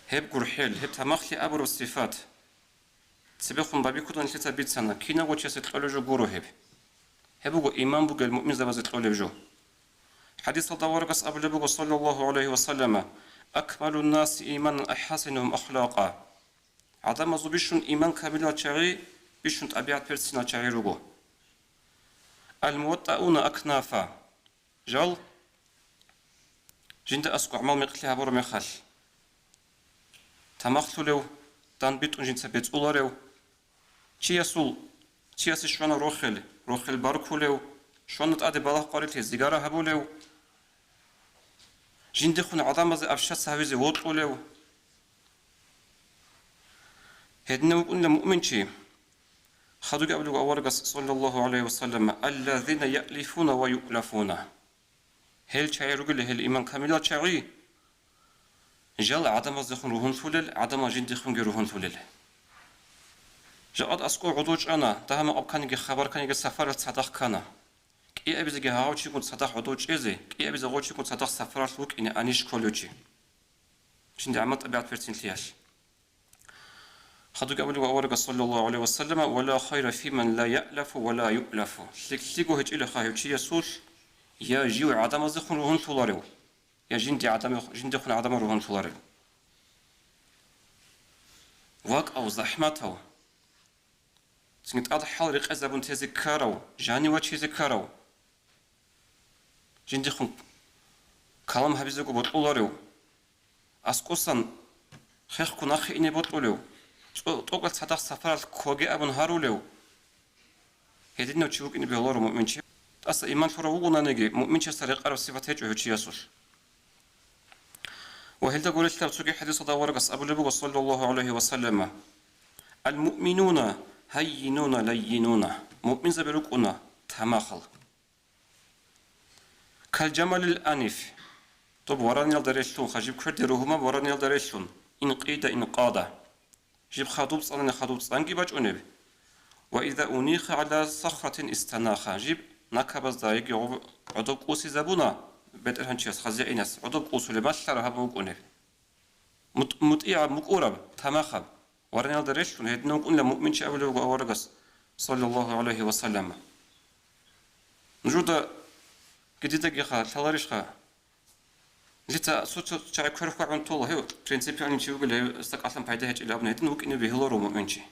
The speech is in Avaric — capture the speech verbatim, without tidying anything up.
Гьеб гурхӀел, гьеб тамахлъи абураб сифат цебехун байбихьуда нилъеца бицана, кинавго чиясе кьолеб жо гуро гьеб. Гьеб буго иман бугел муъминзабазе кьолеб жо. ХӀадисалда аварагас абулеб буго, саллаллагьу гӀалайгьи ва саллама: «Акмалун наси иманан ахӀасинугьум ахлакъа». ГӀадамазул бищун иман камилал чагӀи, бищун тӀабигӀат берцинал чагӀи руго. «Ал-муваттауна акнафа». Жал жинда аскӀов гӀамал-микълъи гьабураб мехалъ, тамахлъулев, дандбитӀун жинца бецӀуларев, чиясул, чиясе щвана рохел, рохел баркулев, щвана тӀаде балагь къварилъи зигара гьабулев, жиндихъун гӀадамазе абщаца гьавизе вокьулев. Гьединав вукӀунила муъминчи. Хадуги абулеб аварагас, саллаллагьу гӀалайгьи ва саллам: «Аллазина яълифуна ва юълафуна». Гьел чагӀи ругел, гьел иман камилал чагӀи, жал гӀадамаздехун ругьунлъулел, гӀадамал жиндихунги ругьунлъулел. Жакъад аскӀов гӀодов чӀана, дагьа-макъаб кканиги, хабар кканиги, сапаралъ цадахъ ккана. КӀиабизеги гьагъав чигун цадахъ гӀодов чӀезе, кӀиабизе гъов чигун цадахъ сапаралъ вукӀине анищ кколев чи. Жинда гӀамал-тӀабигӀат берцинлъиялъ. Хадуги абулеб аварагас, саллаллагьу гӀалайгьи ва саллама: «Ва ла хайра фиман ла яълафу ва ла юълафу». ЛъикӀлъиго гьечӀилаха гьев чиясулъ, я жив гӀадамаздехун ругьунлъуларев, я жинди гӀадамих-, жиндихъун гӀадамал ругьунлъуларев. ВакӀав, захӀматав, цинги тӀад хӀал рекъезабун тезе ккарав, жанив вачизе ккарав, жиндихъун калам гьабизего бокьуларев, аскӀосан хехго нахъе ине бокьулев, цо-, тӀокӀал цадахъ сапаралъ ккоге абун гьарулев, гьединав чи вукӀине бегьуларо муъминчи. ТӀаса иман лъурав вугонаниги, муъминчиясда рекъараб сипат гьечӀо гьев чиясулъ. Ва гьелда гурелъул цоги хӀадисалда аварагас абулеб буго, саллаллагьу гӀалайгьи ва саллама: «Ал-муъминуна гьаййинуна лаййинуна». Муъминзаби рукӀуна тамахал. «Кал-жамалил аниф». Доб вараниялда релълъун, жиб кверде ругьунаб вараниялда релълъун, ин кьида, ин къада. Жиб хадуб цӀанани хадуб цӀанги бачӀунеб. «Ва иза униха гӀала сахратин истанаха». Жиб накабазда яги гъоб-, гӀодоб кӀусизабуна, бетӀергьанчияс, хазегӀинас гӀодоб кӀусулеб, малъараб гьабун вукӀунеб. МутӀ-, мутӀигӀаб, мукӀураб, тамахаб. Вараниялда релълъун гьединав вукӀунила муъминчи абулеб буго аварагас, саллаллагьу гӀалайгьи ва саллама. Нужеда гидидагиха лъаларищха? Лъица цо-цо чагӀи кверхъ вагӀун тола, гьев принципиальный чи вугел, гьев стакалъан пайда гьечӀила абуна, гьедин вукӀине бегьуларо муъминчи.